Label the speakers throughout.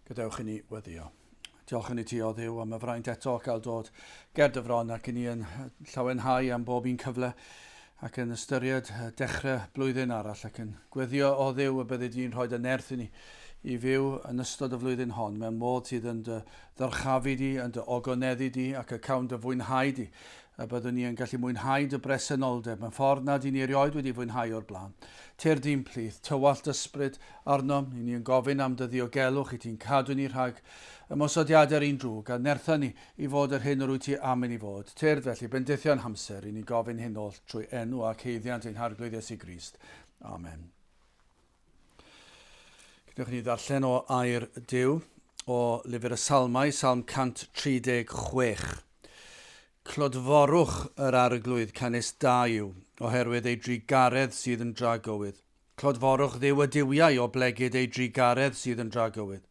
Speaker 1: Gadewch i ni weddio. Diolch yn i ti, o Dduw, am y fraint eto o gael dod ger dy fron ac i ni yn llawenhau am bob un cyfle ac yn ystyried dechrau blwyddyn arall ac yn gweddio o Dduw y byddi di'n rhoi dy nerth i ni i fyw yn ystod y flwyddyn hon mewn modd sydd yn dy ddyrchafu di, yn dy ogoneddu di ac y cawn dy fwynhau di y byddwn ni yn gallu mwynhau dy bresenoldeb mewn ffordd nad i ni erioed wedi fwynhau o'r blaen. Tyrd i'n plith, tywallt ysbryd arnom, i ni yn gofyn am dy ddiogelwch, i ti'n cadw ni rhag ymosodiadau'r un drwg, a nertha ni i fod yr hyn yr wyt ti am i ni fod. Tyrd felly, bendithio'n hamser, i ni gofyn hyn oll trwy enw ac haeddiant ein Harglwydd Iesu Grist. Amen. Gadewch i ni ddarllen o air Duw o Lyfr y Salmau, Salm 136. Clodforwch yr arglwydd canys da yw, oherwydd ei drugaredd sydd yn dragywydd. Clodforwch Dduw y duwiau, oblegid ei drugaredd sydd yn dragywydd.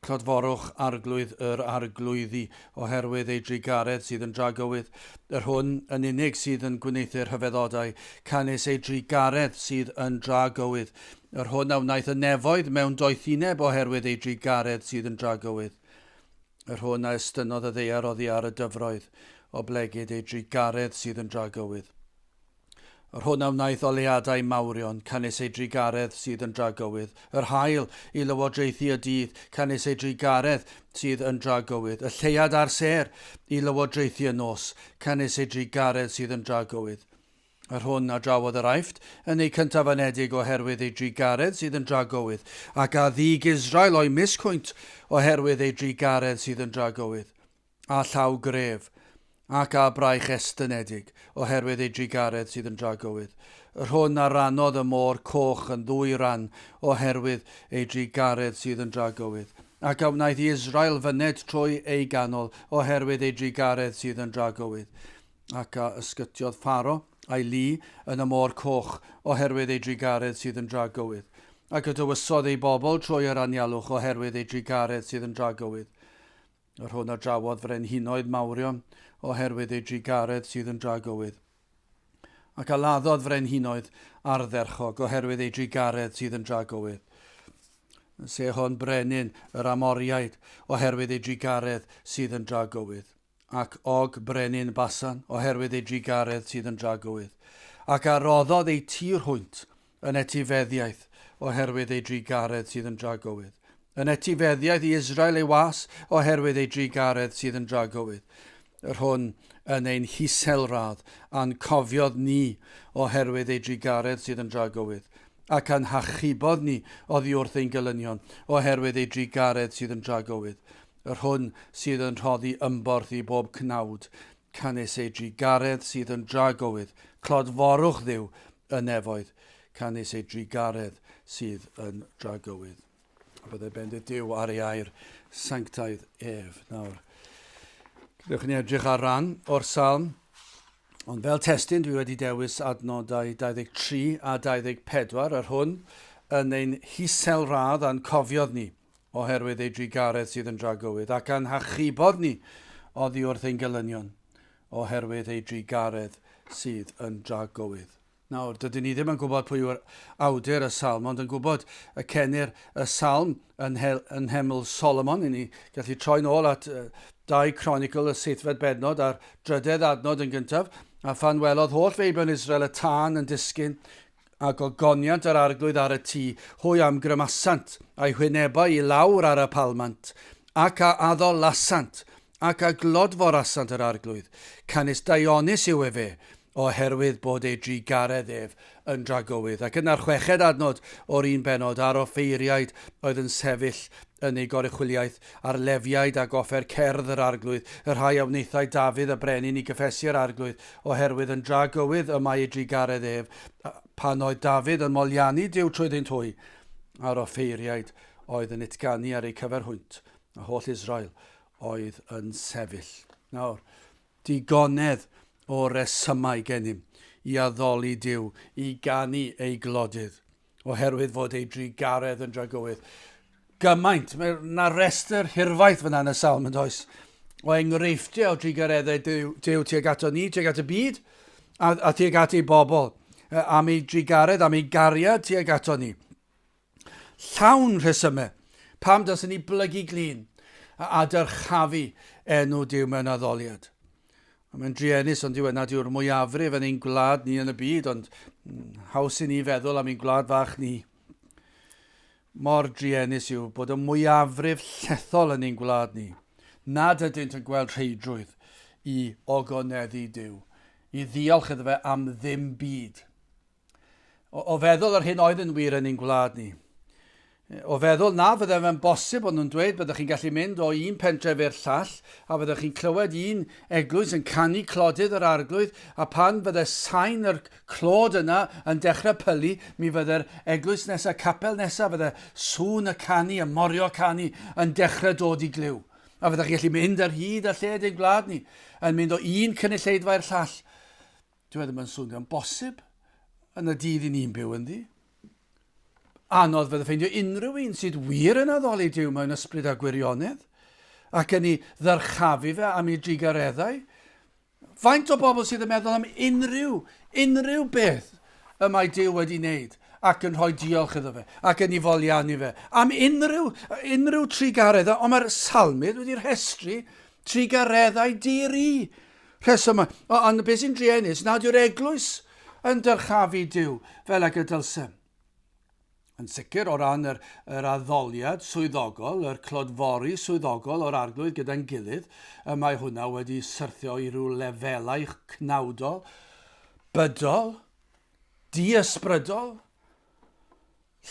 Speaker 1: Clodforwch Arglwydd yr arglwyddi, oherwydd ei drugaredd sydd yn dragywydd, yr hwn yn unig sydd yn gwneuthur rhyfeddodau, canys ei drugaredd sydd yn dragywydd, yr hwn a wnaeth y nefoedd mewn doethineb oherwydd ei drugaredd sydd yn dragywydd, yr hwn a estynnodd y ddaear oddi ar y dyfroedd, oblegid ei drugaredd sydd yn dragywydd. Yr hwn a wnaeth oleuadau mawrion, canys ei drugaredd sydd yn dragywydd. Yr haul i lywodraethu y dydd, canys ei drugaredd sydd yn dragywydd. Y lleuad a'r sêr i lywodraethu y nos, canys ei drugaredd sydd yn dragywydd. Yr hwn a drawodd yr Aifft yn eu cyntaf-anedig oherwydd ei drugaredd sydd yn dragywydd, ac a ddug Israel o'i mysg hwynt oherwydd ei drugaredd sydd yn dragywydd. â llaw gref, ac â braich estynedig, oherwydd ei drugaredd sydd yn dragywydd. Yr hwn a rannodd y môr coch yn ddwy ran, oherwydd ei drugaredd sydd yn dragywydd. Ac a wnaeth i Israel fyned trwy ei ganol, oherwydd ei drugaredd sydd yn dragywydd. Ac a ysgytiodd Pharo a'i lu yn y môr coch, oherwydd ei drugaredd sydd yn dragywydd. Ac y dywysodd ei bobl trwy yr anialwch, oherwydd ei drugaredd sydd yn dragywydd. Yr hwn a drawodd frenhinoedd mawrion, oherwydd ei drugaredd sydd yn dragywydd. Ac a laddodd frenhinoedd ardderchog, oherwydd ei drugaredd sydd yn dragywydd. Sehon brenin yr Amoriaid, oherwydd ei drugaredd sydd yn dragywydd. Ac Og brenin Basan, oherwydd ei drugaredd sydd yn dragywydd. Ac a roddodd eu tir hwynt yn etifeddiaeth, oherwydd ei drugaredd sydd yn dragywydd. Yn etifeddiaeth i Israel ei was, oherwydd ei drugaredd sydd yn dragywydd. Yr hwn yn ein hiselradd, a'n cofiodd ni, oherwydd ei drugaredd sydd yn dragywydd. Ac a'n hachubodd ni oddi wrth ein gelynion, oherwydd ei drugaredd sydd yn dragywydd. Yr hwn sydd yn rhoddi ymborth i bob cnawd, Canys ei drugaredd sydd yn dragywydd, clodforwch Dduw y nefoedd, canys ei drugaredd sydd yn dragywydd. A byddai bendith Duw ar ei air sanctaidd ef. Nawr, gadewch i ni edrych ar ran o'r salm, ond fel testun dwi wedi dewis adnodau 23 a 24, yr hwn yn ein hisel radd a'n cofiodd ni, oherwydd ei drugaredd sydd yn dragywydd, ac a'n hachubodd ni oddi wrth ein gelynion, oherwydd ei drugaredd sydd yn dragywydd. Nawr, dydyn ni ddim yn gwybod pwy yw'r awdur y salm, ond yn gwybod y cenir y salm yn, hel, yn nheml Solomon. I ni gallu troi'n ôl at 2 Cronicl y seithfed bennod a'r drydedd adnod yn gyntaf. A phan welodd holl feibion Israel y tân yn disgyn a gogoniant yr Arglwydd ar y tŷ, hwy am grymasant, a'i hwynebau i lawr ar y palmant, ac a addolasant, ac a glodforasant yr Arglwydd. Canys daionus yw efe, oherwydd bod ei drugaredd ef yn dragywydd. Ac yna'r chweched adnod o'r un bennod, a'r offeiriaid oedd yn sefyll yn ei goruchwyliaeth, a'r Lefiaid ac offer cerdd yr Arglwydd, y rhai a wnaethai Dafydd y brenin i gyffesu yr Arglwydd, oherwydd yn dragywydd y mae ei drugaredd ef, pan oedd Dafydd yn moliannu Duw trwyddynt hwy, a'r offeiriaid oedd yn utganu ar eu cyfer hwynt, a holl Israel oedd yn sefyll. Nawr, digonedd o resymau gennym i addoli Duw, i ganu ei glodydd. oherwydd fod ei drugaredd yn dragywydd. Gymaint, mae yna restr hirfaith fyna yn y salm yn does, o enghreifftiau o drugareddau Duw, Duw tuag ato ni, tuag at y byd, a, a tuag at ei bobl, am ei drugaredd, am ei gariad tuag ato ni. Llawn rhesymau. Pam dylsen ni blygu glin a dyrchafu enw Duw mewn addoliad? A mae'n druenus ond yw e nad yw'r mwyafrif yn ein gwlad ni yn y byd, ond haws i ni feddwl am ein gwlad fach ni. Mor druenus yw bod y mwyafrif llethol yn ein gwlad ni, nad ydynt yn gweld rheidrwydd i ogoneddu Duw, i ddiolch iddo fe am ddim byd. O, o feddwl yr hyn oedd yn wir yn ein gwlad ni. O feddwl na fydde fe'n bosib ond nhw'n dweud byddwch chi'n gallu mynd o un pentref i'r llall a fyddwch chi'n clywed un eglwys yn canu clodydd yr arglwydd a pan fydde sain yr clod yna yn dechrau pylu mi fydde'r eglwys nesaf, capel nesaf, fydde sŵn y canu, y morio canu yn dechrau dod i glyw. A fyddwch chi'n gallu mynd ar hyd a lled ein gwlad ni, yn mynd o un cynulleidfa i'r llall. Dyw e ddim yn swnio'n bosib yn y dydd i ni'n byw ynddi. Anodd fydde ffeindio unrhyw un sydd wir yn addoli Duw mewn ysbryd a gwirionedd ac yn ei ddyrchafu fe am ei drugareddau. Faint o bobl sydd yn meddwl am unrhyw, unrhyw beth y mae Duw wedi wneud ac yn rhoi diolch iddo fe ac yn ei foliannu fe am unrhyw, unrhyw trugaredd. Ond mae'r salmydd wedi rhestru trugareddau di-ri. Rhesymau. Ond beth sy'n druenus, nad yw'r eglwys yn dyrchafu Duw fel ag y dylsem. Yn sicr, o ran yr, yr addoliad swyddogol, yr clodfori swyddogol o'r arglwydd gyda'n gilydd, y mae hwnna wedi syrthio i ryw lefelau cnawdol, bydol, diysbrydol,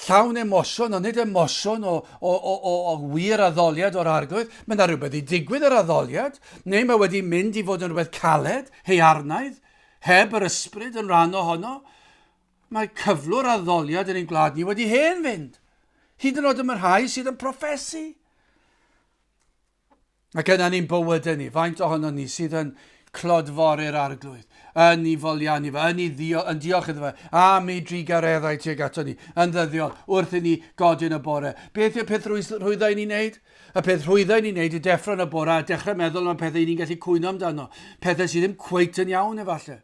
Speaker 1: Llawn emosiwn, ond nid emosiwn o, o, o, o, o wir addoliad o'r arglwydd. Mae yna rhywbeth i digwydd yr addoliad, neu mae wedi mynd i fod yn rhywbeth caled, heiarnaidd, heb yr ysbryd yn rhan ohono. Mae cyflwr addoliad yn ein gwlad ni wedi hen fynd. Hyd yn oed y rhai sydd yn proffesu. Ac yna ni'n bywydau ni, faint ohono ni sydd yn clodfori'r arglwydd, yn ei foliannu fe, yn, ei ddio, yn diolch iddo fe am ei drugareddau tuag ato ni, yn ddyddiol, wrth i ni godi yn y bore. Beth yw'r peth rhwydda i ni'n neud? Y peth rhwydda i ni'n neud yw deffro yn y bore a dechrau meddwl am y pethau i ni'n gallu cwyno amdano, pethau sydd ddim cweit yn iawn efallai.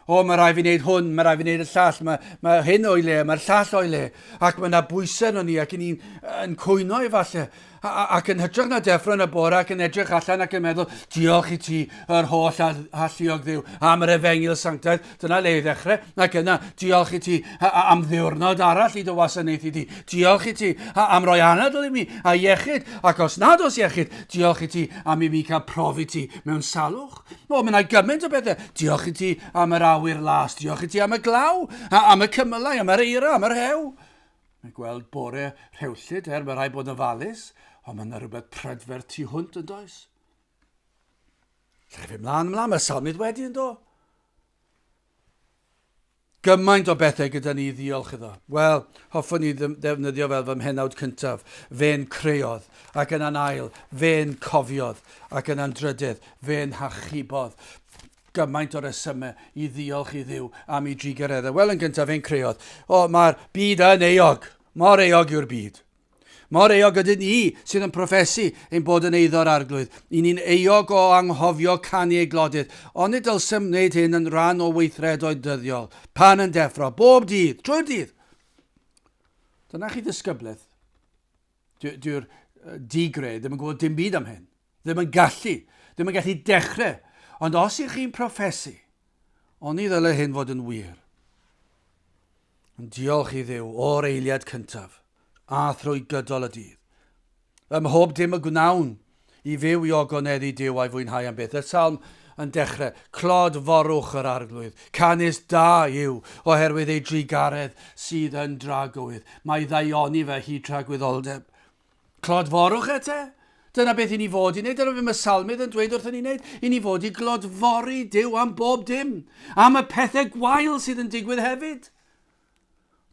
Speaker 1: O, mae rhaid fi wneud hwn, mae rhaid fi wneud y llall, mae, mae hyn o'i le, mae'r llall o'i le. Ac mae yna bwysau arno ni ac i ni'n yn cwyno efallai. Ac yn hytrach na deffro yn y bore ac yn edrych allan ac yn meddwl, diolch i ti yr holl alluog Dduw am yr efengyl sanctaidd. Dyna le i ddechrau. Ac yna, diolch i ti am ddiwrnod arall i dy wasanaethu di. Diolch i ti am roi anadl i mi a iechyd. Ac os nad oes iechyd, diolch i ti am i mi cael profi ti mewn salwch. O, mae yna gymaint o bethau. Diolch i ti am yr awyr las, diolch i ti am y glaw, am y cymylau, am yr eira, am yr hew. Mae gweld bore rhewllyd, er mae rhaid bod yn ofalus, ond mae yna rhywbeth prydferth tu hwnt yn does. Lle fi mlaen, mlaen, mae'r salmydd wedi yn do. Gymaint o bethau gyda ni i ddiolch iddo. Wel, hoffwn i ddefnyddio fel fy mhennawd cyntaf, fe'n creodd, ac yna'n ail, fe'n cofiodd, ac yna'n drydydd, fe'n hachubodd. Gymaint o resymau i ddiolch i Dduw am ei drugareddau. Wel, yn gyntaf, fe'n creodd. O, mae'r byd yn euog. Mor euog yw'r byd. Mor euog ydyn ni sydd yn proffesu ein bod yn eiddo'r Arglwydd. I ni'n euog o anghofio canu ei glodydd, ond nid dylsem wneud hyn yn rhan o weithredoedd dyddiol, pan yn deffro, bob dydd, trwy'r dydd. Dyna chi ddisgyblaeth. Dyw'r digre ddim yn gwybod dim byd am hyn. Ddim yn gallu. Ddim yn gallu dechrau. Ond os ych chi'n proffesu, oni ddyle hyn fod yn wir. Yn diolch i Dduw o'r eiliad cyntaf a thrwy gydol y dydd. Ym mhob dim y gwnawn i fyw i ogoneddu Duw a'i fwynhau am byth. Y salm yn dechrau, Clod forwch yr Arglwydd, canys da yw, oherwydd ei drugaredd sydd yn dragywydd. Mae ddaioni fe hyd tragwyddoldeb. Clodforwch e te? Dyna beth i ni fod i wneud, dyna beth mae salmydd yn dweud wrthyn ni wneud, i ni fod i glodfori Duw am bob dim, am y pethau gwael sydd yn digwydd hefyd.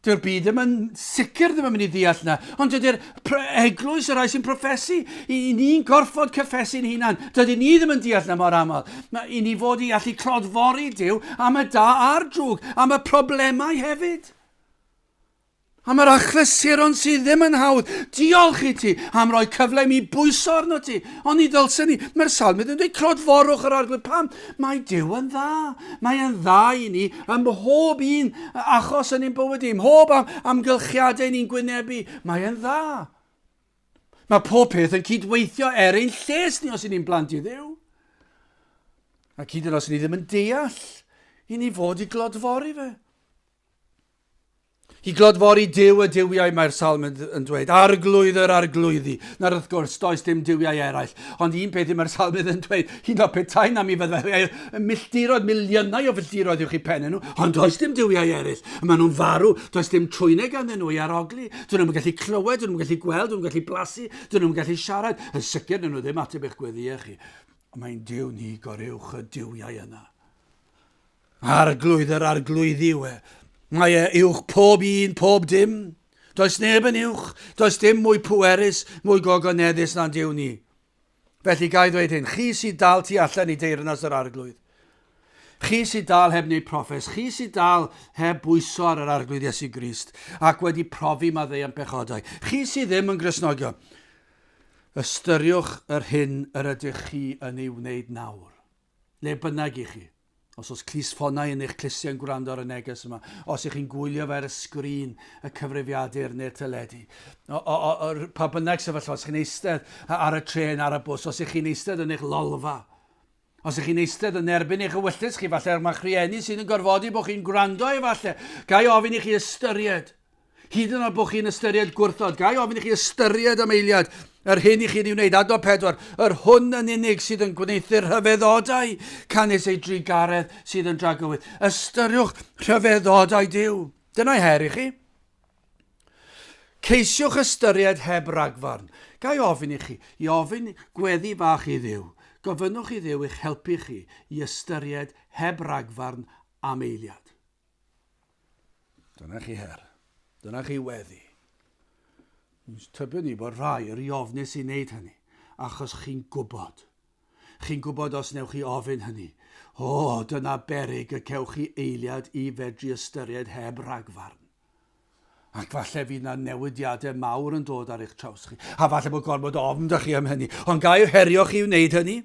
Speaker 1: Dyw'r byd ddim yn sicr ddim yn mynd i ddeall na, ond dydy'r eglwys y rhai sy'n proffesu, i ni'n gorfod cyffesu'n hunan, dydy ni ddim yn deall na mor aml. Mae i ni fod i allu clodfori Duw am y da a'r drwg, am y problemau hefyd. Am yr achlysuron sydd ddim yn hawdd. Diolch i ti am roi cyfle i mi bwyso arno ti. Ond ni ddylsen ni. Mae'r salmydd yn dweud clodforwch yr arglwydd. Pam? Mae Duw yn dda. Mae yn dda i ni ym mhob un achos yn ein bywyd ni. Mhob am amgylchiadau ni'n gwynebu. Mae yn dda. Mae pob peth yn cydweithio er ein lles ni os y'n ni'n blant i Dduw. Ac hyd yn os ni ddim yn deall, i ni fod i glodfori fe. I glodfori Duw y duwiau, mae'r salm yn, yn dweud. Arglwydd yr arglwyddi. Nawr wrth gwrs, does dim duwiau eraill. Ond un peth mae'r salmydd yn dweud, hyd yn oed petai na mi fyddai milltiroedd, miliynau o filltiroedd uwch eu pennau nhw, ond does dim duwiau eraill. Maen nhw'n farw, does dim trwynau ganddyn nhw i arogli. Dyn nhw'n gallu clywed, dyn nhw'n gallu gweld, dyn nhw'n gallu blasu, dyn nhw'n gallu siarad. Yn sicr, dyn nhw ddim ateb eich gweddïau chi. Ond mae'n Duw ni goruwch y duwiau yna. Arglwydd yr arglwyddi yw e. Mae e uwch pob un, pob dim. Does neb yn uwch, does dim mwy pwerus, mwy gogoneddus na'n Duw ni. Felly ga i ddweud hyn, chi sydd dal tu allan i deyrnas yr arglwydd, chi sydd dal heb wneud proffes, chi sydd dal heb bwyso ar yr arglwydd Iesu Grist ac wedi profi maddeuant pechodau, chi sydd ddim yn Gristnogion, ystyriwch yr hyn yr ydych chi yn ei wneud nawr. Le bynnag i chi. Os oes clustffonau yn eich clustiau yn gwrando ar y neges yma, os ych chi'n gwylio fe ar y sgrin, y cyfrifiadur neu'r teledu, o, o, o, o, pa bynnag sefyllfa, os chi'n eistedd ar y trên, ar y bws, os ych chi'n eistedd yn eich lolfa, os ych chi'n eistedd yn erbyn eich ewyllys chi, falle mae'ch rhieni sydd yn gorfodi bod chi'n gwrando efallai, ga i ofyn i chi ystyried Hyd yn oed bod chi'n ystyried gwrthod, ga i ofyn i chi ystyried am eiliad yr hyn i chi'n ei wneud. Adnod 4, yr hwn yn unig sydd yn gwneuthur rhyfeddodau, canys ei drugaredd sydd yn dragywydd. Ystyriwch rhyfeddodau Duw. Dyna'i her i chi. Ceisiwch ystyried heb ragfarn. Ga i ofyn i chi, i ofyn gweddi fach i Dduw. Gofynnwch i Dduw eich helpu chi i ystyried heb ragfarn am eiliad. Dyna chi her. Dyna chi weddi. Tybio ni bod rhai yr ofnus i wneud hynny, achos chi'n gwybod. Chi'n gwybod os newch chi ofyn hynny. O, dyna berig y cewch chi eiliad i fedru ystyried heb ragfarn. Ac falle fydd na newidiadau mawr yn dod ar eich traws chi. A falle bod gormod o ofn da chi am hynny. Ond gael herio chi wneud hynny?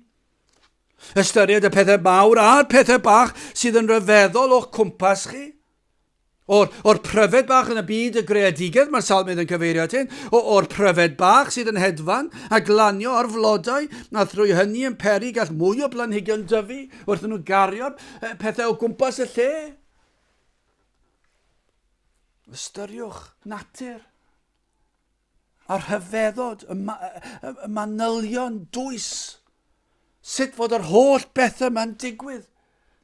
Speaker 1: Ystyried y pethau mawr a'r pethau bach sydd yn rhyfeddol o'ch cwmpas chi. O'r, or pryfed bach yn y byd y greadigedd, mae'r salmydd yn cyfeirio at hyn, o'r pryfed bach sydd yn hedfan a glanio ar flodau, a thrwy hynny yn peri gall mwy o blanhigion dyfu wrth nhw gario'r pethau o gwmpas y lle. Ystyriwch natur. A'r rhyfeddod, y, ma y, y manylion dwys. Sut fod yr holl bethau yma'n digwydd.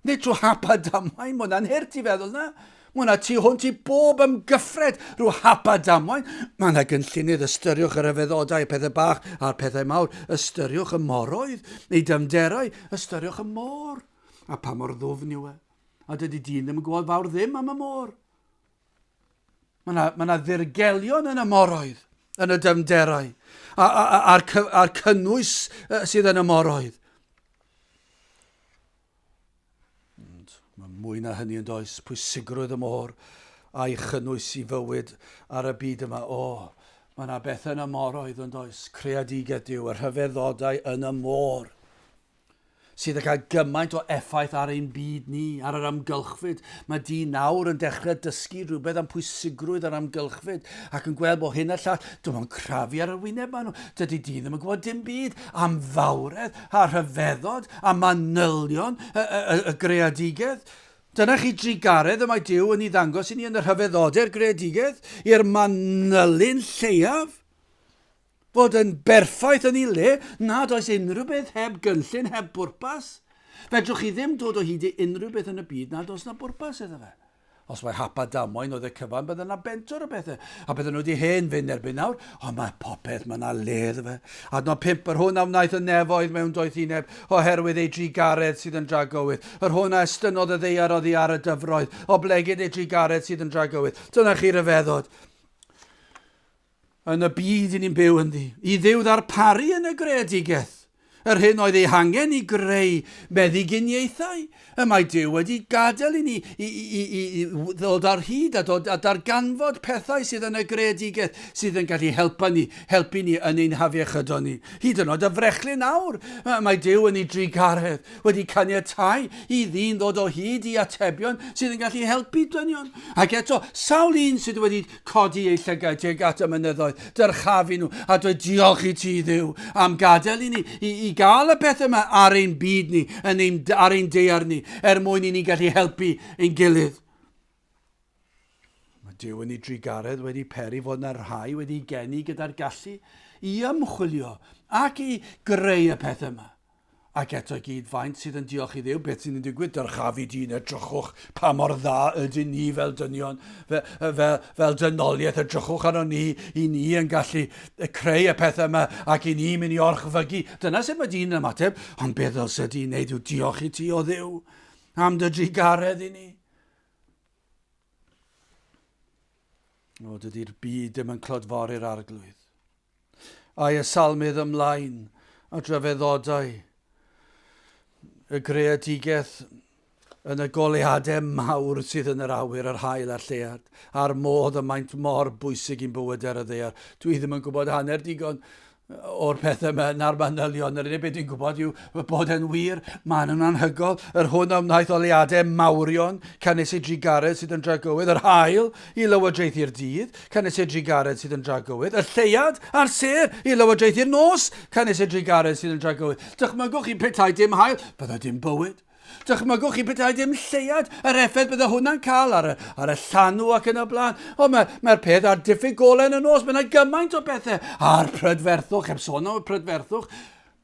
Speaker 1: Nid trwy hap a damwain, mae hwnna'n hurt i feddwl na. Mae hwnna tu hwnt i bob ymgyffred rhyw hap a damwain. Mae yna gynllunydd, ystyriwch y rhyfeddodau, y pethau bach a'r pethau mawr. Ystyriwch y moroedd, eu dyfnderau, ystyriwch y môr. A pa mor ddwfn yw e. A dydy dyn ddim yn gwybod fawr ddim am y môr. Mae yna, mae yna ddirgelion yn y moroedd, yn y dyfnderau, a'r, a'r cynnwys sydd yn y moroedd. Ond mae mwy na hynny yn does, pwysigrwydd y môr a'i chynnwys i fywyd ar y byd yma. O, mae yna bethau yn y moroedd yn does, creadigaeth Duw, y rhyfeddodau yn y môr. sydd yn cael gymaint o effaith ar ein byd ni, ar yr amgylchfyd. Mae dyn nawr yn dechrau dysgu rhywbeth am pwysigrwydd yr amgylchfyd ac yn gweld bod hyn a llall, dim ond crafu ar yr wyneb maen nhw. Dydy dyn ddim yn gwybod dim byd am fawredd a rhyfeddod a manylion y, y, y, y greadigaeth. Dyna chi drugaredd y mae Duw yn ei ddangos i ni yn y rhyfeddodau'r greadigaeth, i'r manylun lleiaf. Fod yn berffaith yn ei le, nad oes unrhyw beth heb gynllun, heb bwrpas. Fedrwch chi ddim dod o hyd i unrhyw beth yn y byd nad oes na bwrpas iddo fe. Os mae hap a damwain oedd y cyfan, bydde yna bentwr o bethau, a bydden nhw wedi hen fynd erbyn nawr, ond mae popeth, mae yna le iddo fe. Adnod 5, yr hwn a wnaeth y nefoedd mewn doethineb, oherwydd ei drugaredd sydd yn dragywydd, yr hwn a estynnodd y ddaear oddi ar y dyfroedd, oblegid ei drugaredd sydd yn dragywydd. Dyna chi ryfeddod. yn y byd i ni'n byw ynddi, i Dduw ddarparu yn y greadigaeth. Yr hyn oedd ei hangen i greu meddyginiaethau, y mae Duw wedi gadael i ni i, i, i, i ddod ar hyd a dod a darganfod pethau sydd yn y greadigaeth sydd yn gallu helpu ni, helpu ni yn ein hafiechydon ni. Hyd yn oed y frechlyn awr, mae Duw yn ei drugaredd wedi caniatáu i ddyn ddod o hyd i atebion sydd yn gallu helpu dynion. Ac eto, sawl un sydd wedi codi eu llygaid tuag at y mynyddoedd, dyrchafu nhw, a dweud diolch i ti, Dduw, am gadael i ni, i, i gael y pethau yma ar ein byd ni, yn ein, ar ein daear ni, er mwyn i ni gallu helpu ein gilydd. Mae Duw yn ei drugaredd wedi peri fod yna rhai wedi geni gyda'r gallu i ymchwilio ac i greu y pethau yma. Ac eto i gyd, faint sydd yn diolch i Dduw? Beth sy'n yn digwydd? Dyrchafu dyn, edrychwch pa mor dda ydyn ni fel dynion, fel, fel, fel dynoliaeth, edrychwch arno ni, i ni yn gallu creu y pethau yma ac i ni mynd i orchfygu. Dyna sut mae dyn yn ymateb, ond beth ddylse dyn wneud yw diolch i ti o Dduw am dy drugaredd i ni. O, dydy'r byd ddim yn clodfori'r arglwydd. Ai y salmydd ymlaen at ryfeddodau y greadigaeth yn y goleuadau mawr sydd yn yr awyr, yr haul a'r lleuad, a'r modd y maent mor bwysig i'n bywydau ar y ddaear. Dwi ddim yn gwybod hanner digon o'r pethau yma na'r manylion. Yr unig beth dwi'n gwybod yw bod e'n wir, maen nhw'n anhygoel. Yr hwn a wnaeth oleuadau mawrion, canys ei drugaredd sydd yn dragywydd, yr haul i lywodraethu'r dydd, canys ei drugaredd sydd yn dragywydd, y lleuad a'r sêr i lywodraethu'r nos, canys ei drugaredd sydd yn dragywydd. Dychmygwch chi petai dim haul, byddai dim bywyd. Dychmygwch chi petai dim lleuad, yr effaith bydde hwnna'n cael ar y, ar y llanw ac yn y blaen. O, mae'r mae peth a'r diffyg golau yn y nos, mae yna gymaint o bethau. A'r prydferthwch, heb sôn am y prydferthwch.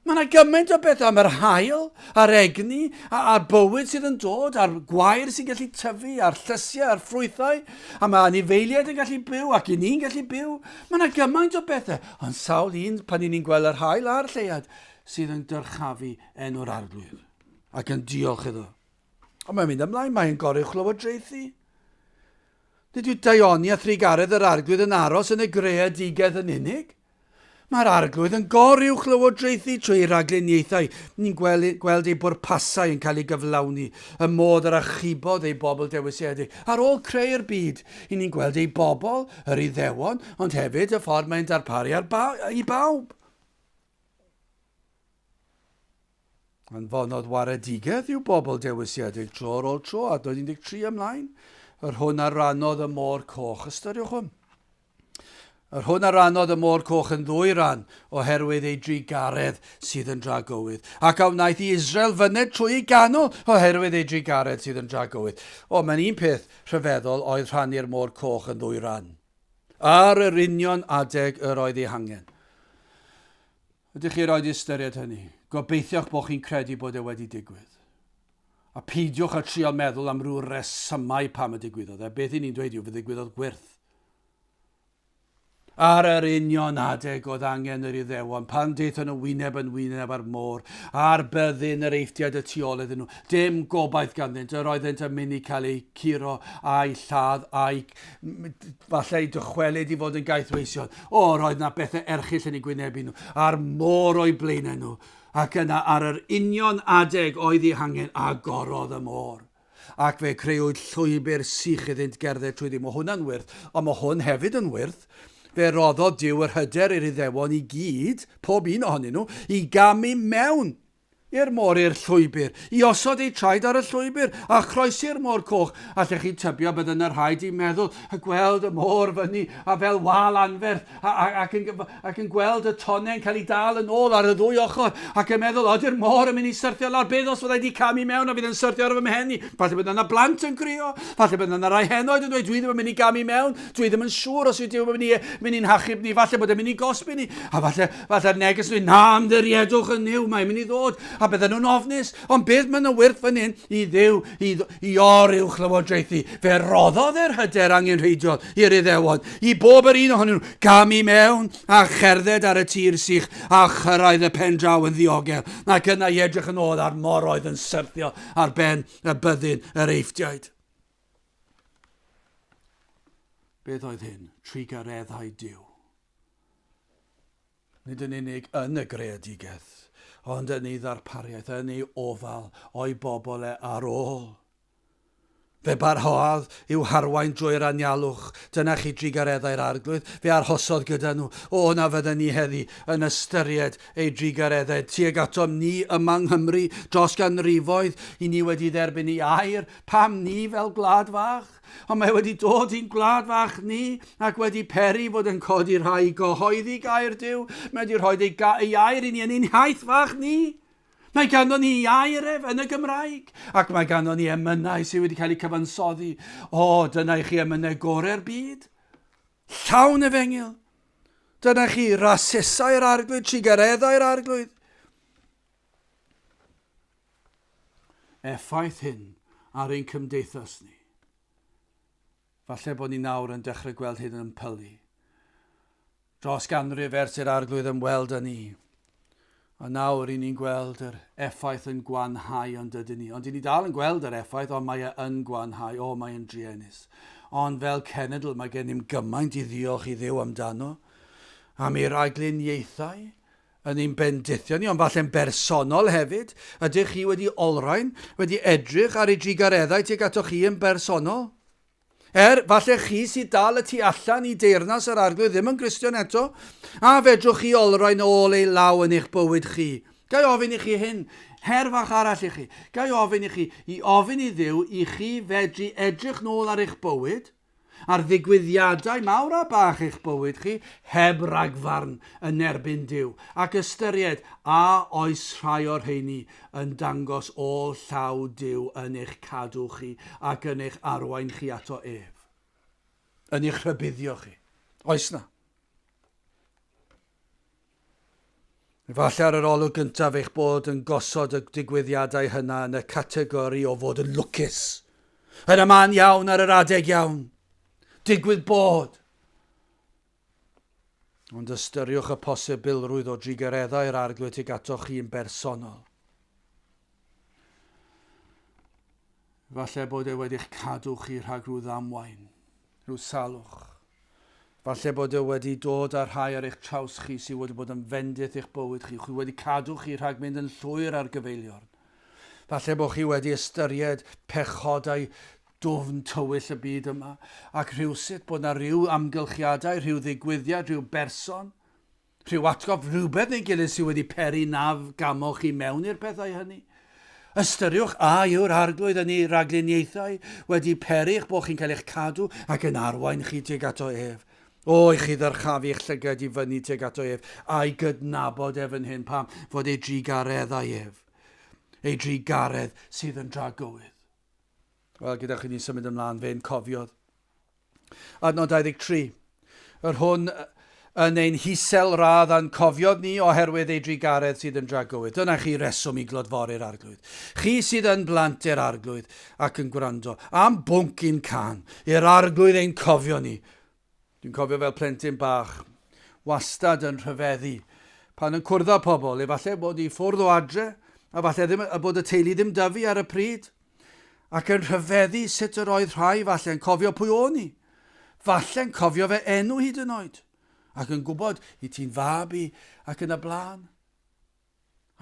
Speaker 1: Mae yna gymaint o bethau am yr haul, a'r egni, a'r bywyd sydd yn dod, a'r gwair sy'n gallu tyfu, a'r llysiau, a'r ffrwythau, a mae anifeiliaid yn gallu byw, ac i ni'n gallu byw. Mae yna gymaint o bethau, ond sawl un pan i ni'n gweld yr haul a'r lleuad sydd yn dyrchafu enw'r arglwydd. ac yn diolch iddo. Ond mae'n mynd ymlaen, mae'n goruchlywodraethu. Nid yw daioni a thrugaredd yr arglwydd yn aros yn y greadigaeth yn unig. Mae'r arglwydd yn goruchlywodraethu trwy ei ragluniaethau. Ni'n gweld, gweld ei bwrpasau yn cael ei gyflawni, y modd yr achubodd ei bobl dewisiedig. Ar ôl creu'r byd, i ni'n gweld ei bobl, yr Iddewon, ond hefyd y ffordd mae'n darparu ar ba i bawb. Anfonodd waredigaeth i'w bobl dewisiedig tro ar ôl tro, adnod 13 ymlaen, yr hwn a rannodd y môr coch. Ystyriwch hwn. Yr hwn a rannodd y môr coch yn ddwy ran, oherwydd ei drugaredd sydd yn dragywydd. Ac a wnaeth i Israel fyned trwy ei ganol, oherwydd ei drugaredd sydd yn dragywydd. O, mae'n un peth rhyfeddol oedd rhannu'r môr coch yn ddwy ran. Ar yr union adeg yr oedd ei hangen. Ydych chi erioed 'di ystyried hynny? Gobeithio'ch bod chi'n credu bod e wedi digwydd. A peidiwch â trio meddwl am ryw resymau pam y digwyddodd e. Beth i ni'n dweud yw fe ddigwyddodd gwyrth. Ar yr union adeg oedd angen yr Iddewon, pan daethon nhw wyneb yn wyneb â'r môr, a'r byddin yr Eifftiaid y tu ôl iddyn nhw, dim gobaith ganddynt, yr oeddent yn mynd i cael eu curo a'u lladd a'u falle i dychwelyd i fod yn gaethweision. O, roedd na bethau erchyll yn eu gwynebu nhw, a'r môr o'u blaenau nhw. Ac yna ar yr union adeg oedd eu hangen, agorodd y môr. Ac fe creuwyd llwybr sych iddynt gerdded trwyddi. Mae hwnna'n wyrth, ond mae hwn hefyd yn wyrth. Fe roddodd Duw yr hyder i'r Iddewon i gyd, pob un ohonyn nhw, i gamu mewn I'r môr, i'r llwybr, i osod eu traed ar y llwybr, a chroesi'r Môr Coch. Allech chi tybio bydde yna rhai 'di meddwl, a gweld y môr fyny, a fel wal anferth, a, a, ac, yn, ac yn gweld y tonnau'n cael eu dal yn ôl ar y ddwy ochr, ac yn meddwl, ody'r môr yn mynd i syrthio lawr, beth os fyddai 'di camu mewn a fydd yn syrthio ar fy mhen i? Falle bydd yna blant yn crio, falle bydd yna rai henoed yn dweud, dwi ddim yn mynd i gamu mewn, dwi ddim yn siŵr os yw Duw yn mynd i, mynd i'n hachub ni, falle bod e'n mynd i gosbi ni, a falle Falle'r neges yw, na, ymddiriedwch yn Nuw, mae'n mynd i ddod, a bydden nhw'n ofnus. Ond beth maen nhw'n wyrth fan hyn i Dduw, i, i oruwch lywodraethu. Fe roddodd e'r hyder angenrheidiol i'r Iddewon, i bob yr un ohonyn nhw, gamu mewn a cherdded ar y tir sych a chyrraedd y pen draw yn ddiogel, ac yna i edrych yn ôl ar moroedd yn syrthio ar ben y byddin yr Eifftiaid. Beth oedd hyn? Trugareddau Duw. Nid yn unig yn y greadigaeth, ond yn ei ddarpariaeth, yn ei ofal o'i bobl e ar ôl. Fe barhaodd i'w harwain drwy'r anialwch. Dyna chi drugareddau'r Arglwydd. Fe arhosodd gyda nhw. O, na fydden ni heddi yn ystyried ei drugareddau tuag atom ni yma yng Nghymru dros ganrifoedd i ni wedi dderbyn ei air. Pam ni fel gwlad fach? Ond mae wedi dod i'n gwlad fach ni ac wedi peri fod yn codi rhai i gyhoeddi gair Duw. Mae wedi rhoi ei, ei air i ni yn ein hiaith fach ni. Mae ganddo ni air ef yn y Gymraeg, ac mae ganddo ni emynau sydd wedi cael eu cyfansoddi. O, dyna i chi emynau gorau'r byd. Llawn efengyl. Dyna chi rasesau'r arglwydd, trugareddau'r arglwydd. Effaith hyn ar ein cymdeithas ni. Falle bod ni nawr yn dechrau gweld hyn yn pylu. Dros ganrif ers i'r Arglwydd ymweld â ni. A nawr i ni'n gweld yr effaith yn gwanhau ond ydyn ni. Ond i ni dal yn gweld yr effaith, ond mae e yn gwanhau. O, mae e'n druenus. Ond fel cenedl mae gennym gymaint i ddiolch i Dduw amdano. Am ei ragluniaethau yn ein bendithio ni, ond falle'n bersonol hefyd. Ydych chi wedi olrhain, wedi edrych ar ei drugareddau tuag atoch chi yn bersonol? Er, falle chi sydd dal y tu allan i deyrnas yr Arglwydd ddim yn Gristion eto, a fedrwch chi olrhain ôl ei law yn eich bywyd chi? Ga i ofyn i chi hyn, her fach arall i chi. Ga i ofyn i chi i ofyn i Dduw i chi fedru edrych nôl ar eich bywyd, ar ddigwyddiadau mawr a bach eich bywyd chi, heb ragfarn yn erbyn Duw, ac ystyried a oes rhai o'r rheini yn dangos ôl llaw Duw yn eich cadw chi ac yn eich arwain chi ato ef, yn eich rhybuddio chi. Oes na? Efallai ar yr olwg gyntaf eich bod yn gosod y digwyddiadau hynna yn y categori o fod yn lwcus. Yn y man iawn ar yr adeg iawn. Digwydd bod. Ond ystyriwch y posibilrwydd o drugareddau'r Arglwydd tuag atoch chi'n bersonol. Falle bod e wedi'ch cadw chi rhag rhyw ddamwain, rhyw salwch. Falle bod e wedi dod â rhai ar eich traws chi sydd wedi bod yn fendith i'ch bywyd chi, chi wedi cadw chi rhag mynd yn llwyr ar gyfeiliorn. Falle bod chi wedi ystyried pechodau dwfn tywyll y byd yma, ac rhywsut bod na rhyw amgylchiadau, rhyw ddigwyddiad, rhyw berson, Rhyw atgof rhywbeth neu gilydd sydd wedi peri na gamoch chi mewn i'r pethau hynny. Ystyriwch a yw'r Arglwydd yn ei ragluniaethau wedi peri eich bod chi'n cael eich cadw ac yn arwain chi tuag ato ef. O, i chi ddyrchafu eich llygaid i fyny tuag ato ef, a'i gydnabod ef yn hyn, pam fod ei drugareddau ef, ei drugaredd sydd yn dragywydd. Wel, gyda chi ni'n symud ymlaen, fe'n cofiodd. Adnod 23. Yr hwn yn ein hisel radd a'n cofiodd ni oherwydd ei drugaredd sydd yn dragywydd. Dyna chi reswm i glodfori'r Arglwydd. Chi sydd yn blant i'r Arglwydd ac yn gwrando am bwnc i'n can, i'r Arglwydd ein cofio ni. Dwi'n cofio fel plentyn bach, wastad yn rhyfeddu pan yn cwrdd â pobl, efallai bod i ffwrdd o adre, a falle ddim, a bod y teulu ddim dyfu ar y pryd. Ac yn rhyfeddu sut yr oedd rhai falle yn cofio pwy o'n i. Falle'n cofio fe enw hyd yn oed. Ac yn gwybod i ti'n fab i ac yn y blaen.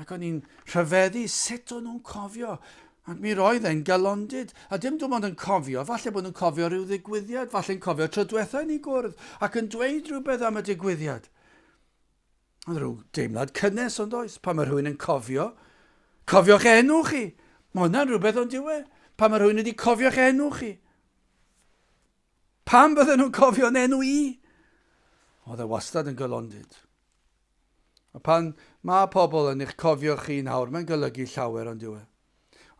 Speaker 1: Ac o'n i'n rhyfeddu sut o'n nhw'n cofio. Ac mi roedd e'n galondid. A dim dim ond yn cofio, falle bod nhw'n cofio rhyw ddigwyddiad, falle'n cofio tro diwetha i ni gwrdd ac yn dweud rhywbeth am y digwyddiad. Ond rhyw deimlad cynnes ond oes, pan mae rhywun yn cofio. Cofio'ch enw chi. Mae hwnna'n rhywbeth ond yw e? Pan mae rhywun wedi cofio'ch enw chi. Pam bydden nhw'n cofio'n enw i? Oedd e wastad yn gylondid. A pan mae pobl yn eich cofio chi nawr, mae'n golygu llawer ond yw e?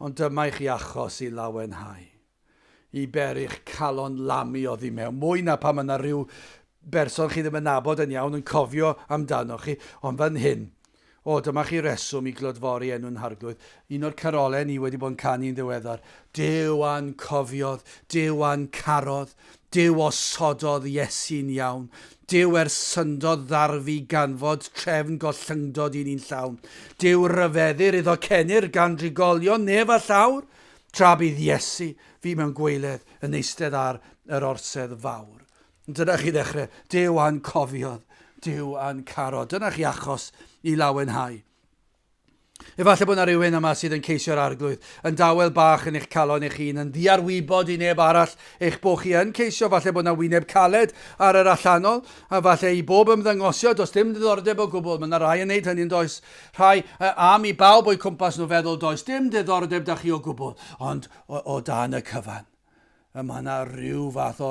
Speaker 1: Ond dyma i chi achos i lawenhau. i beri'ch calon lamu oddi mewn, mwy na pan mae yna rhyw berson chi ddim yn nabod yn iawn yn cofio amdanoch chi, ond fan hyn, o, dyma chi reswm i glodfori enw'n Harglwydd. Un o'r carolau ni wedi bod yn canu'n ddiweddar. Duw a'n cofiodd, Duw a'n carodd, Duw osododd Iesu'n iawn, Duw er syndod ddarfu ganfod trefn gollyngdod i ni'n llawn. Duw ryfeddir iddo cenir gan drigolion nef a llawr, Tra bydd Iesu, fi mewn gwaeledd, yn eistedd ar yr orsedd fawr. Dyna chi ddechrau. Duw a'n cofiodd. Duw a'n caro. Dyna chi achos i lawenhau. Efallai bod yna rhywun yma sydd yn ceisio'r arglwydd, yn dawel bach yn eich calon eich hun, yn ddiarwybod i neb arall eich bod chi yn ceisio, falle bod yna wyneb caled ar yr allanol, a falle i bob ymddangosiad does dim diddordeb o gwbl, mae yna rai yn neud hynny yn does, rhai am i bawb o'u cwmpas nhw feddwl does dim diddordeb da chi o gwbl, ond o, o dan y cyfan. Y mae yna rhyw fath o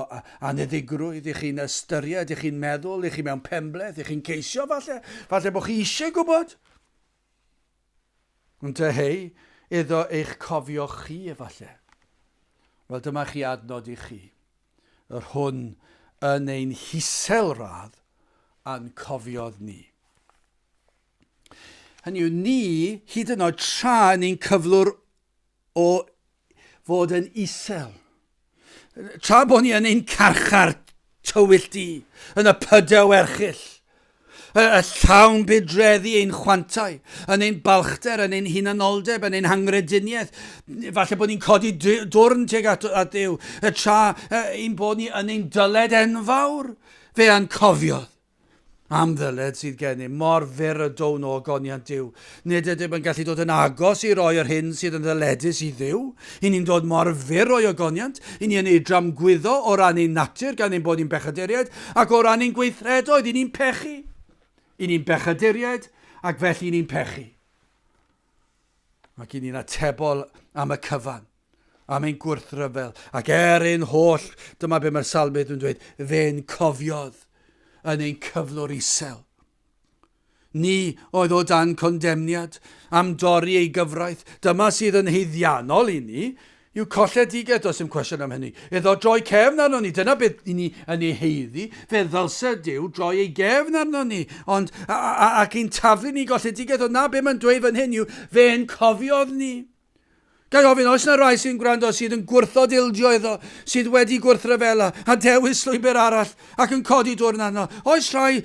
Speaker 1: aniddigrwydd i chi'n ystyried, i chi'n meddwl, i chi mewn penbleth, i chi'n ceisio falle, falle bod chi eisiau gwybod. Ond hei, iddo eich cofio chi efallai. Wel, dyma chi adnod i chi. Yr hwn yn ein hisel radd a'n cofiodd ni. Hynny yw, ni, hyd yn oed tra yn ein cyflwr o fod yn isel. Tra bod ni yn ein carchar tywyll du, yn y pydew erchyll, y, y llawn budreddi ein chwantau, yn ein balchder, yn ein hunanoldeb, yn ein hangrediniaeth, falle bod ni'n codi dwrn tuag at, at Dduw, y tra ein bod ni yn ein dyled enfawr, fe a'n cofiodd. Am ddyled sydd gennym, mor fyr y down o ogoniant Duw. Nid ydym yn gallu dod yn agos i roi yr hyn sydd yn ddyledus i Dduw. I ni'n dod mor fyr o'i ogoniant, i ni yn ei dramgwyddo o ran ein natur gan ein bod ni'n bechaduriaid, ac o ran ein gweithredoedd, i ni'n pechu. I ni'n bechaduriaid, ac felly i ni'n pechu. Ac i ni'n atebol am y cyfan, am ein gwrthryfel, ac er ein holl, dyma be mae'r salmydd yn dweud, fe'n cofiodd yn ein cyflwr isel. Ni oedd o dan condemniad am dorri ei gyfraith. Dyma sydd yn haeddiannol i ni, yw colledigaeth, does dim cwestiwn am hynny. Iddo droi cefn arnon ni, dyna beth i ni yn ei haeddu. Fe ddylse Duw droi ei gefn arnon ni, ond, a, a, ac ein taflu ni golledigaeth, ond na be mae'n dweud fan hyn yw, fe'n cofiodd ni. Ga i ofyn, oes yna rai sy'n gwrando sydd yn gwrthod ildio iddo, sydd wedi gwrthryfela a dewis llwybr arall ac yn codi dwrn arno? Oes rhai,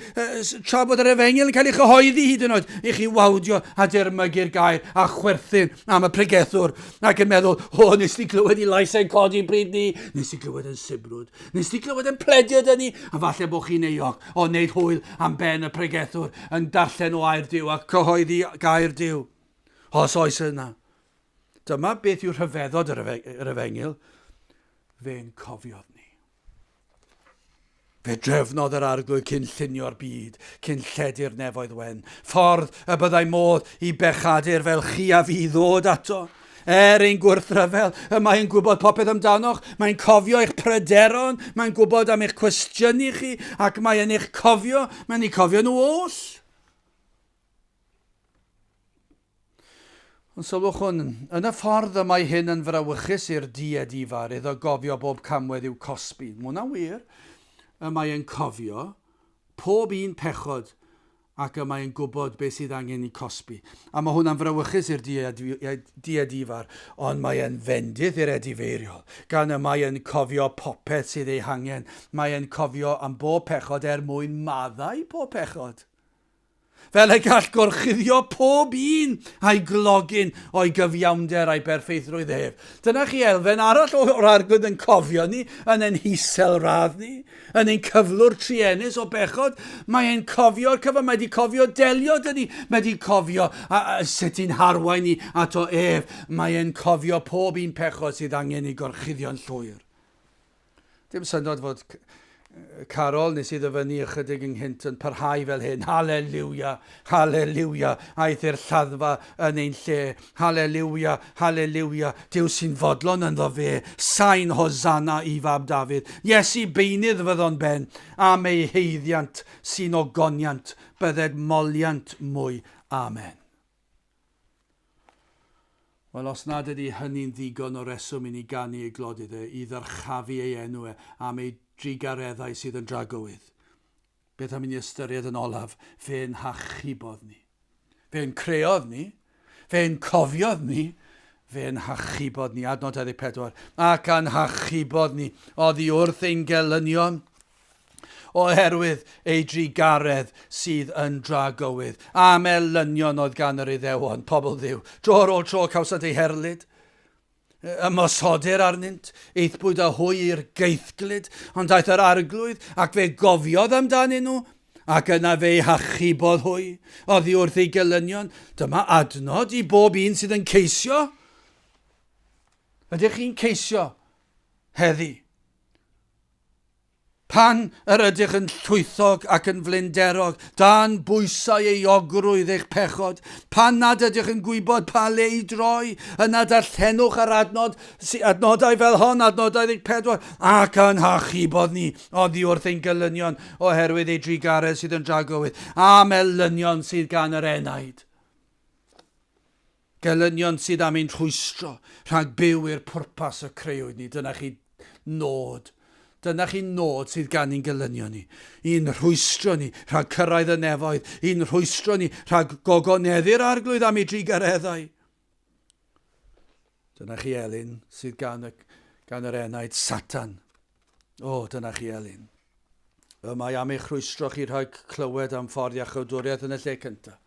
Speaker 1: tra bod yr efengyl yn cael ei chyhoeddi hyd yn oed, i chi wawdio a dirmygu'r gair a chwerthin am y pregethwr ac yn meddwl, o, nes di glywed i lais e'n codi bryd ni, nes di glywed yn sibrwd, nes di glywed yn pledio dyn ni, a falle bod chi'n euog o wneud hwyl am ben y pregethwr yn darllen o air Duw a cyhoeddi gair Duw. Os oes yna. Dyma beth yw rhyfeddod yr, yr efengyl. Fe'n cofiodd ni. Fe drefnodd yr arglwydd cyn llunio'r byd, cyn lledu'r nefoedd wen. Ffordd y byddai modd i bechadur fel chi a fi ddod ato. Er ein gwrthryfel, y mae'n gwybod popeth amdanoch, mae'n cofio eich pryderon, mae'n gwybod am eich cwestiynu chi, ac mae'n eich cofio, mae'n eu cofio nhw oll. Ond sylwch hwn, yn y ffordd y mae hyn yn frawychus i'r diedifar iddo gofio bob camwedd i'w cosbi. Mae hwnna'n wir. Y mae e'n cofio pob un pechod ac y mae e'n gwybod beth sydd angen i cosbi. A mae hwnna'n frawychus i'r diedifar, ond mae e'n fendith i'r edifeiriol, gan y mae e'n cofio popeth sydd ei hangen. Mae e'n cofio am bob pechod er mwyn maddau pob pechod. Fel y gall gorchuddio pob un a'i glogyn o'i gyfiawnder a'i berffeithrwydd ef. Dyna chi elfen arall o'r Arglwydd yn cofio ni yn ein hisel radd ni, yn ein cyflwr truenus o bechod. Mae e'n cofio'r cyfan, mae wedi cofio delio 'da ni, mae wedi cofio a, a, sut i'n harwain ni ato ef. Mae e'n cofio pob un pechod sydd angen ei gorchuddio'n llwyr. Dim syndod fod Carol, nes i ddyfynnu ychydig ynghynt, yn parhau fel hyn, Haleliwia, haleliwia, aeth i'r lladdfa yn ein lle, haleliwia, haleliwia, Duw sy'n fodlon ynddo fe, sain hosanna i fab Dafydd, Iesu beunydd fyddo'n ben, am ei haeddiant sy'n ogoniant, bydded moliant mwy, amen. Wel, os nad ydy hynny'n ddigon o reswm i ni ganu ei glodydd e, i ddyrchafu ei enw e am ei drugareddau sydd yn dragywydd, beth am i ni ystyried yn olaf, fe'n hachubodd ni. Fe'n creodd ni, fe'n cofiodd ni, fe'n hachubodd ni. Adnod 24. Ac a'n hachubodd ni oddi wrth ein gelynion Oherwydd ei drugaredd sydd yn dragywydd. Am elynion oedd gan yr Iddewon, pobl Dduw. Dro ar ôl tro cawsant eu herlid. Ymosodir arnynt, aethpwyd â hwy i'r geithglyd, ond daeth yr arglwydd ac fe gofiodd amdanyn nhw. Ac yna fe'i hachubodd hwy oddi wrth eu gelynion. Dyma adnod i bob un sydd yn ceisio. Ydych chi'n ceisio heddi? Pan yr ydych yn llwythog ac yn flinderog, dan bwysau euogrwydd eich pechod, pan nad ydych yn gwybod pa le i droi, yna darllenwch yr adnod, adnodau fel hon, adnodau 14, ac yn hachubodd ni oddi wrth ein gelynion oherwydd ei drugaredd sydd yn dragywydd, a melynion sydd gan yr enaid. Gelynion sydd am ein rhwystro rhag byw i'r pwrpas y creuwyd ni. Dyna chi nod. Dyna chi nod sydd gan ein gelynion ni. I'n rhwystro ni rhag cyrraedd y nefoedd. I'n rhwystro ni rhag gogoneddu'r arglwydd am ei drugareddau. Dyna chi Elin sydd gan, y, gan yr enaid Satan. O, dyna chi Elin. Y mae am eich rhwystro chi rhag clywed am ffordd iachawdwriaeth yn y lle cyntaf.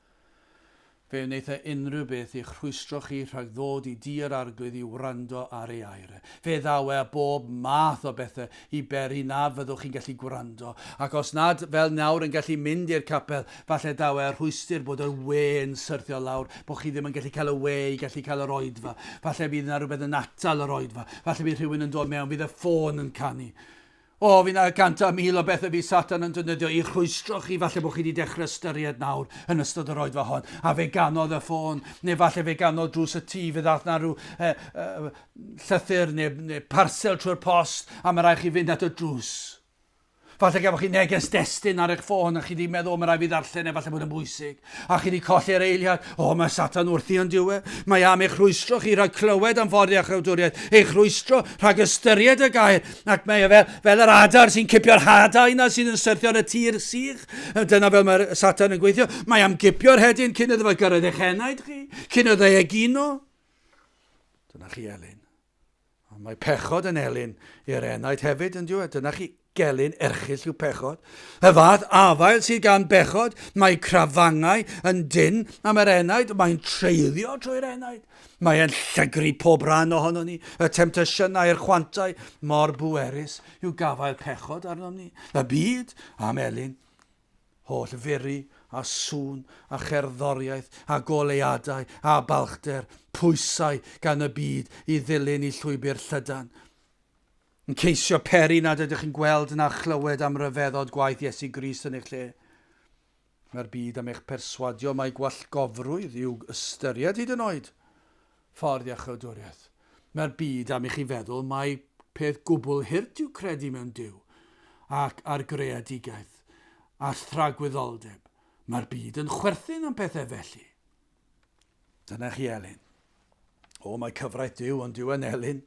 Speaker 1: Fe wnaeth e unrhyw beth i'ch rhwystro chi rhag ddod i dŷ yr Arglwydd i wrando ar ei air e. Fe ddaw e â bob math o bethe i beri na fyddwch chi'n gallu gwrando. Ac os nad fel nawr yn gallu mynd i'r capel, falle daw e â rhwystr bod y we yn syrthio lawr, bod chi ddim yn gallu cael y we i gallu cael yr oedfa. Falle bydd yna rhywbeth yn atal yr oedfa. Falle bydd rhywun yn dod mewn, fydd y ffôn yn canu. O, fi 'na 100,000 o bethau fydd Satan yn defnyddio i'ch rhwystro chi, falle bod chi wedi dechrau ystyried nawr yn ystod yr oedfa hon, a fe ganodd y ffôn, neu falle fe ganodd drws y tŷ, fe ddaeth na rhyw eh, eh, llythyr neu, neu parsel trwy'r post, a mae rhaid chi fynd at y drws. Falle gafoch chi neges destun ar eich ffôn a chi wedi meddwl, mae rhaid fi ddarllen e, falle bod yn bwysig. A chi wedi colli'r eiliad. O, mae Satan wrthi yn diwe. Mae am eich rhwystro chi rhag clywed am ffordd iachawdwriaeth, eich rhwystro rhag ystyried y gair. Ac mae e fel, fel yr adar sy'n cipio'r hadau yna sydd yn syrthio ar y tir sych. Dyna fel mae Satan yn gweithio. Mae am gipio'r hedyn cyn iddo fe gyrraedd eich enaid chi, cyn iddo ei egino. Dyna chi Elin. Ond mae pechod yn elyn i'r enaid hefyd, yn diwedd. Dyna chi gelyn erchyll yw pechod. Y fath afael sydd gan bechod, mae crafangau yn dynn am yr enaid, mae'n treiddio trwy'r enaid. Mae'n llygru pob rhan ohono ni, y temtasiynau, yr chwantau, mor bwerus yw gafael pechod arnom ni. Y byd am elyn, holl furi a sŵn a cherddoriaeth a goleuadau a balchder, pwysau gan y byd i ddilyn i llwybr llydan. Yn ceisio peri nad ydych chi'n gweld na chlywed am ryfeddod gwaith Iesu Grist yn eich lle. Mae'r byd am eich perswadio mai gwallgofrwydd yw ystyried hyd yn oed ffordd iachawdwriaeth. Mae'r byd am i chi feddwl mai peth gwbl hurt yw credu mewn Duw ac ar greadigaeth a thragwyddoldeb. Mae'r byd yn chwerthin am pethau felly. Dyna chi Elin. O, mae cyfraith Duw ond dyw e'n elyn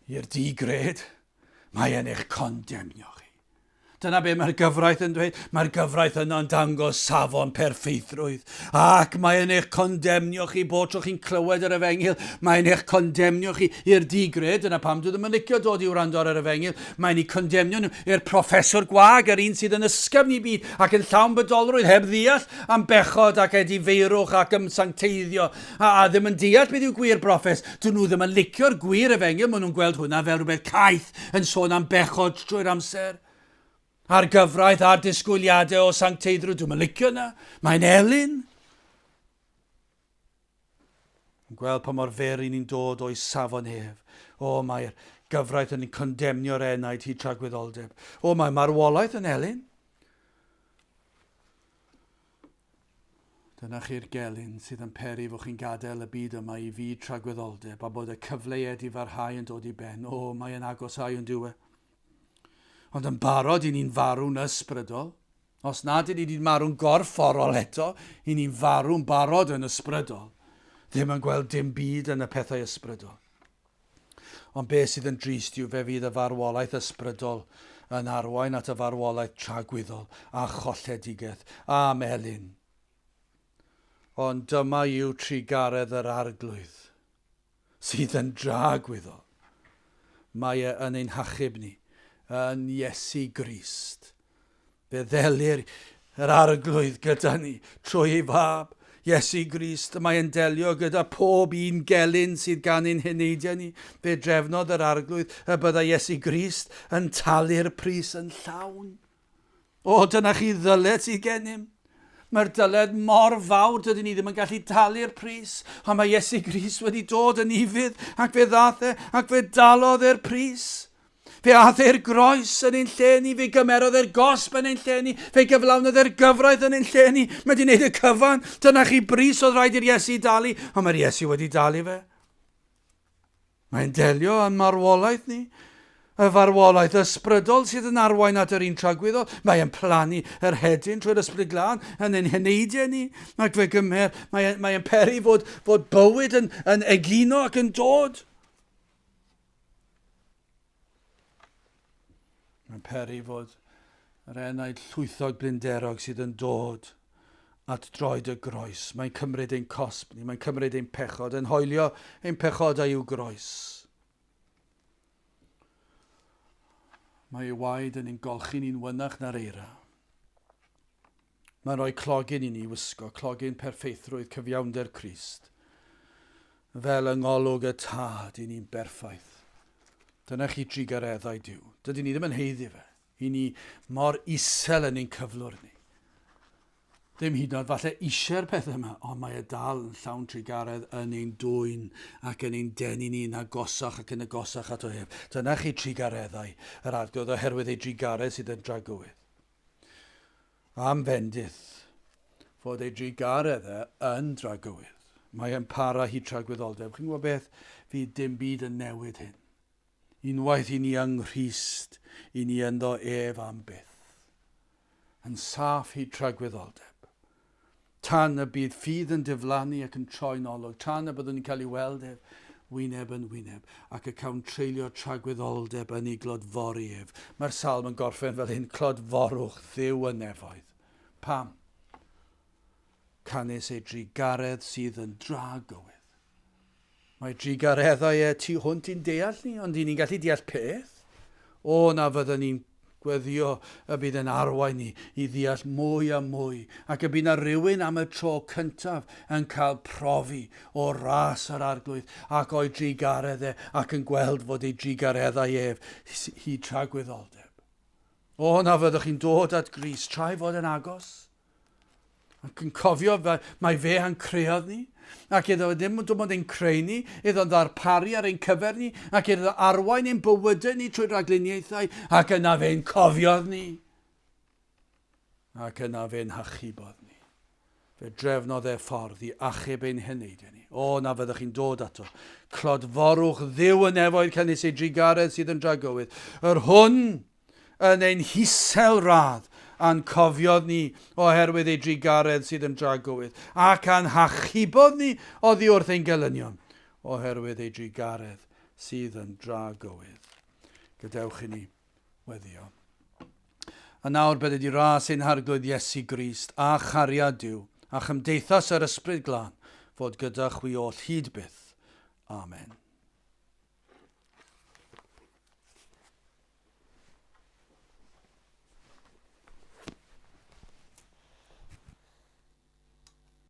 Speaker 1: i'r di-gred. Mae e'n eich condemnio chi. Dyna be mae'r gyfraith yn dweud. Mae'r gyfraith yno'n dangos safon perffeithrwydd. Ac mae'n eich condemnio chi bob tro chi'n clywed yr efengyl. Mae'n eich condemnio chi i'r digred. Dyna pam dwi ddim yn licio dod i wrando ar yr efengyl. Mae'n eu condemnio nhw i'r proffeswr gwag, yr un sydd yn ysgafn i byd ac yn llawn bydolrwydd, heb ddeall am bechod ac edifeirwch ac ymsancteiddio, a, a ddim yn deall beth yw gwir broffes. Dyn nhw ddim yn licio'r gwir efengyl, maen nhw'n gweld hwnna fel rhywbeth caeth yn sôn am bechod trwy'r amser. A'r gyfraith a'r disgwyliadau o sancteiddrwydd, dwi'n licio yna. Mae'n elyn. Yn gweld pa mor fyr i ni'n dod o'i safon ef. O, mae'r gyfraith yn condemnio'r enaid hyd tragwyddoldeb. O, mae marwolaeth yn elyn. Dyna chi'r gelyn sydd yn peri fod chi'n gadael y byd yma i fyd tragwyddoldeb a bod y cyfle i edifarhau yn dod i ben. O, mae yn agosáu yn dyw e. Ond yn barod i ni'n farw'n ysbrydol. Os nad i ni wedi marw'n gorfforol eto, i ni'n farw'n barod yn ysbrydol. Ddim yn gweld dim byd yn y pethau ysbrydol. Ond beth sydd yn drist yw fe fydd y farwolaeth ysbrydol yn arwain at y farwolaeth tragwyddol a cholledigaeth a melyn. Ond dyma yw trugaredd yr Arglwydd, sydd yn dragwyddol. Mae e yn ein hachub ni, yn Iesu Grist. Fe ddelir yr Arglwydd gyda ni trwy ei Fab, Iesu Grist. Mae e'n delio gyda pob un gelyn sydd gan ein heneidiau ni. Fe drefnodd yr Arglwydd y byddai Iesu Grist yn talu'r pris yn llawn. O, dyna chi ddyled sydd gennym. Mae'r dyled mor fawr dydyn ni ddim yn gallu talu'r pris. Ond mae Iesu Grist wedi dod yn ufudd ac fe ddath e ac fe dalodd e'r pris. Fe ath e'r groes yn ein lle ni, fe gymerodd e'r gosb yn ein lle ni, fe gyflawnodd e'r gyfraith yn ein lle ni. Mae wedi gwneud y cyfan. Dyna chi bris oedd rhaid i'r Iesu dalu, ond mae'r Iesu wedi dalu fe. Mae'n delio â'n marwolaeth ni, y farwolaeth ysbrydol sydd yn arwain at yr un tragwyddol. Mae'n plannu yr hedyn trwy'r ysbryd glân yn ein heneidiau ni, ac fe gymer, mae'n mae peri fod, fod bywyd yn, yn egino ac yn dod. Mae'n peri fod yr enaid llwythog blinderog sydd yn dod at droed y groes. Mae'n cymryd ein cosb ni, mae'n cymryd ein pechod, yn hoelio ein pechodau i'w groes. Mae ei waed yn ein golchi ni'n wynach na'r eira. Mae'n rhoi clogyn i ni wisgo, clogyn perffeithrwydd cyfiawnder Crist. Fel yng ngolwg y Tad, i ni'n berffaith. Dyna chi drugareddau Duw. Dydyn ni ddim yn haeddu fe. I ni mor isel yn ein cyflwr ni. Ddim hyd yn oed falle eisiau'r pethau yma, ond mae e dal yn llawn trugaredd yn ein dwyn ac yn ein denu ni'n agosach ac yn agosach ato ef. Dyna chi trugareddau yr Arglwydd oherwydd ei drugaredd sydd yn dragywydd. Am fendith fod ei drugaredd e yn dragywydd. Mae e'n para hyd tragwyddoldeb. Chi'n gwybod beth? Fydd dim byd yn newid hyn. Unwaith i ni yng Nghrist, i ni ynddo ef am byth. Yn saff hyd tragwyddoldeb. Tan y bydd ffydd yn diflannu ac yn troi'n olwg, tan y byddwn ni'n cael ei weld ef wyneb yn wyneb, ac y cawn treulio tragwyddoldeb yn ei glodfori ef. Mae'r salm yn gorffen fel hyn, clodforwch Dduw y nefoedd. Pam? Canys ei drugaredd sydd yn dragywydd. Mae drugareddau e tu hwnt i'n deall ni, ond i ni'n gallu deall peth. O, na fyddwn ni'n gweddio y bydd yn arwain ni i ddeall mwy a mwy, ac y bydd na rywun am y tro cyntaf yn cael profi o ras yr Arglwydd ac o'i drugaredd e ac yn gweld fod ei drugareddau ef hyd tragwyddoldeb. O, na fyddwch chi'n dod at Grist tra'i fod yn agos. Ac yn cofio mai fe a'n creodd ni, ac iddo fe ddim dim ond ein creu ni, iddo'n ddarparu ar ein cyfer ni, ac iddo arwain ein bywydau ni trwy ragluniaethau, ac yna fe'n cofiodd ni, ac yna fe'n hachubodd ni. Fe drefnodd e ffordd i achub ein heneidiau ni. O, na fyddwch chi'n dod ato. Clodforwch Dduw y nefoedd canys ei drugaredd sydd yn dragywydd, yr hwn yn ein hisel radd, a'n cofiodd ni oherwydd ei drugaredd sydd yn dragywydd, ac a'n hachubodd ni oddi wrth ein gelynion, oherwydd ei drugaredd sydd yn dragywydd. Gadewch i ni weddio. A nawr bydded i ras ein Harglwydd Iesu Grist, a chariad Duw, a chymdeithas yr Ysbryd Glân, fod gyda chwi oll hyd byth. Amen.